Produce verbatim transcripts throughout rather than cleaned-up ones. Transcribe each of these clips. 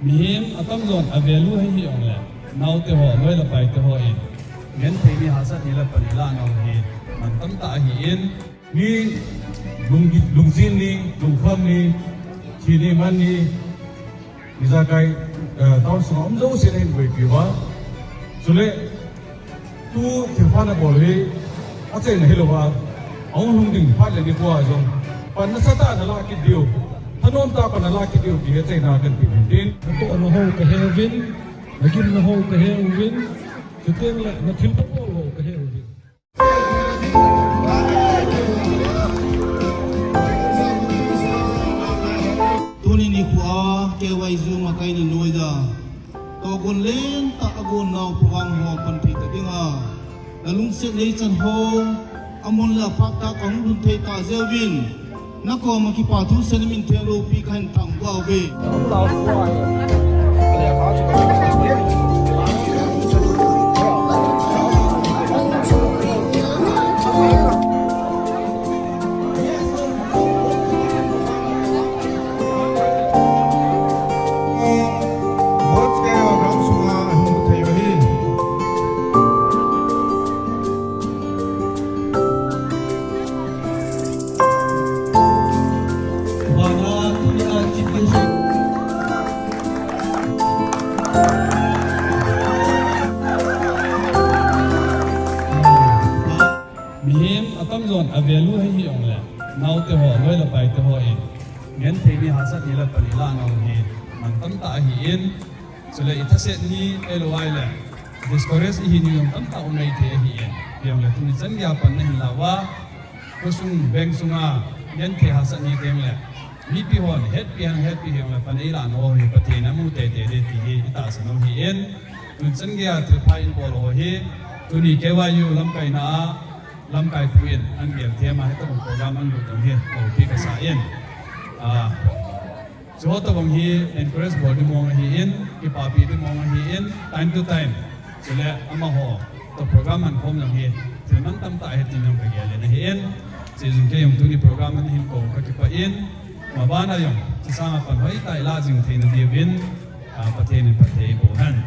Mihem atamjon a value hi hijongle, naote ho, loi le paite hon genthei ni, hahsat ni le pan eilah nau hi mantam tah ahin. Mi lung, lungjin ni, lungkham ni, thi ni, man ni, ijakai, eh, town sunga um jousen ahin boipi uva. Chule, tu thilpha nabol hi achaina hilouva, ahung lhung ding phat le nikho a jong pan nasatah a nalah kit diu, thanom tah a pan nalah kit diu ti hi achaina kahin pe in tin. Natohna ho kahe uvin, nagimna ho kahe uvin, chuteng le nathilpha bol ho kahe uvin. Tuni nikho a K Y Z makai ni noida tohgon lentah a gonnau program ho panpi ta dinga, nalungset neichan ho amun le aphat tah a kahung lhun thei tah jeh uvin, nakoma kipathu seimin theng loupi kahin thangvah uve. Mihem atamjon a value hi hijongle, naote ho, loi le paite hon genthei ni, hahsat ni le pan eilah nau hi mantam tah ahin. Chule ithaset ni, ahilou ahile discourage ihi ni jong tamtah um maithei ahin. Hijongle tuni chan geiya pan nahin lah uva, khosung veng sunga genthei hahsat ni teng le, mipi hon hetpi hen hetpi hijongle pan eilah nau hi Pathen in amu teitei ding ti hi itahsan u ahin. Tuni chan geiya thilpha ibol ho hi, tuni K Y U lamkaina a lamkai pu in ahin gel them a, hitobang program ahin bol jong hi loupi kasa in. Ah, chuho tobang hi encourage bol ding mong ahin, kipapi ding mong ahin, time to time. Chule amaho toh program mankhom jong hi thil mantam tah ahi tin jong kagel in ahin. Chejong kei jong tuni program ahin kou kakipah in, mabana jong chusanga pan hoitah a ilah jing theina diuvin, ah, Pathen in phatthei eiboh hen.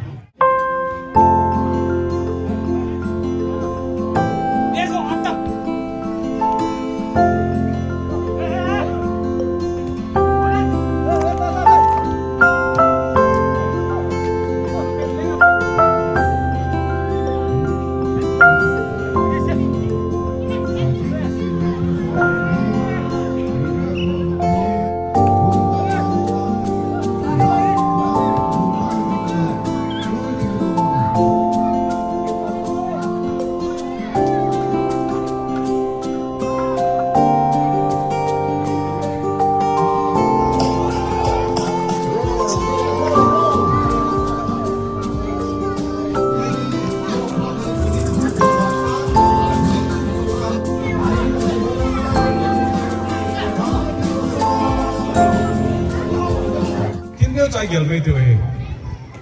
Kin neo chai gel mai tiu ahi.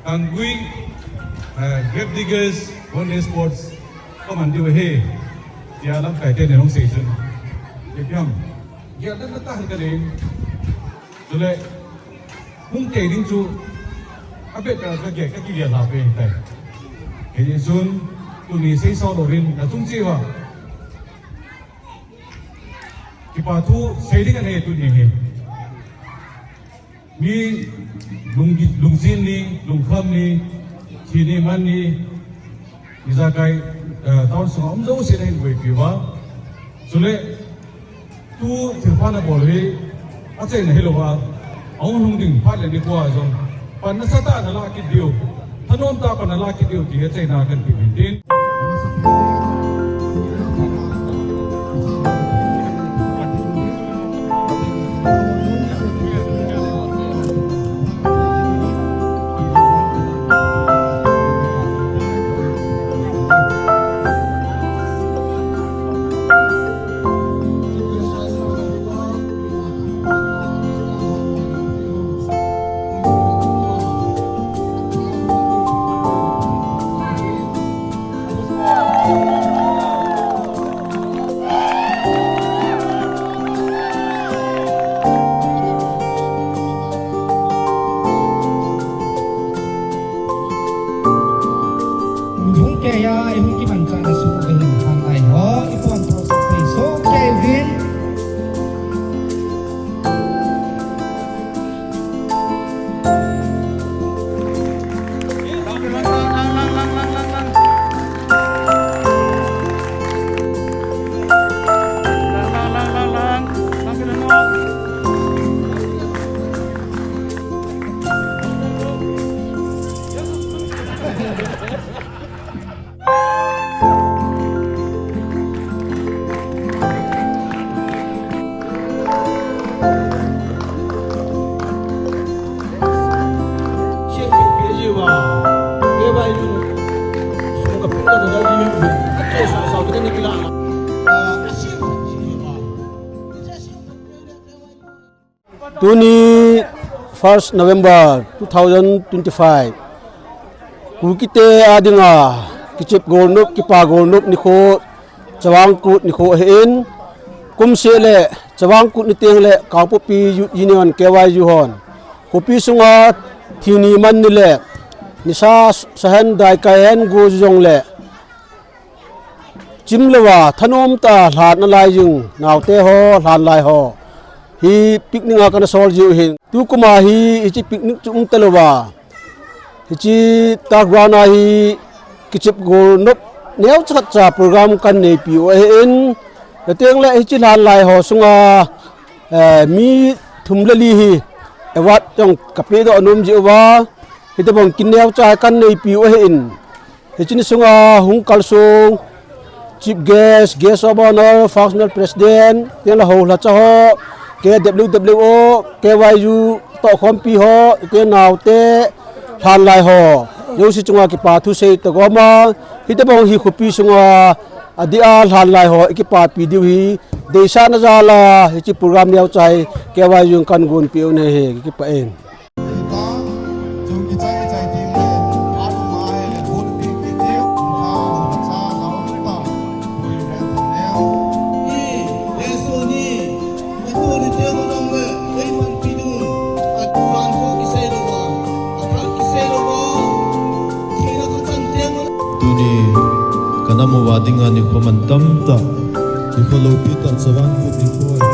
Kangui, eh, Grave Diggers, Boneless Sports, kaman diu ahi. Tia lamkai te ne hung sei chun. Ipi ham. Gel dan ta han ka ding. Chule, hung kei ding chu, abet ka, ka gel, ka kigel lha pe tai. Hijeh chun, tuni seisao lou ding, nachung cheh uva kipa thu sei ding ahi tuni hi. Mi lung, lungjin ni, lungkham ni, thi ni, man ni, ijakai, eh, town sunga um jousen ahin boipi uva. Chule, tu thilpha nabol hi achaina hilouva, ahung lhung ding phat le nikho a jong pan nasatah a nalah kit diu, thanom tah a pan nalah kit diu ti hi achaina kahin pe in tin. Tuni first November two thousand twenty-five. Kukite adinga kichep golnop, kipa golnop nikho Chavang Kut nikho ahin, kumseh le Chavang Kut niteng le Kangpokpi Youth Union K Y U hon khopi sunga thini man ni le nisa sahen daikai hen go jong le chim louva thanom tah a lhan nalai jing naote ho, lhanlai ho hi picnic a kana sol jiu ahin. Tukum a hi hiche picnic chu umta louva, hiche ta ground a hi kichep golnop neocha khat cha program kana neipiu ahin. Chuteng le hiche lhanlai ho sunga, eh, mi thum le li hi award jong kapeh doh nom jiuva, hitobang kineocha kana neipiu ahin. Hiche ni sunga hung kalsong Chief Guest, Guest of Honor, Functional President, chuteng le Houlhacha ho, K W W O, K Y U tohkhompi ho, chuteng naote, lhanlai ho jouse chunga kipa thusei toh gom a, hitobang hi khopi sunga adeh a lhanlai ho ikipapi diu hi deisahna jal a hiche program neocha hi K Y U in kana gonpeh u ahi, kipah e. Tuni kanam uva dinga nikho mantam tah, nikho loupi tah, Chavang Kut nikho.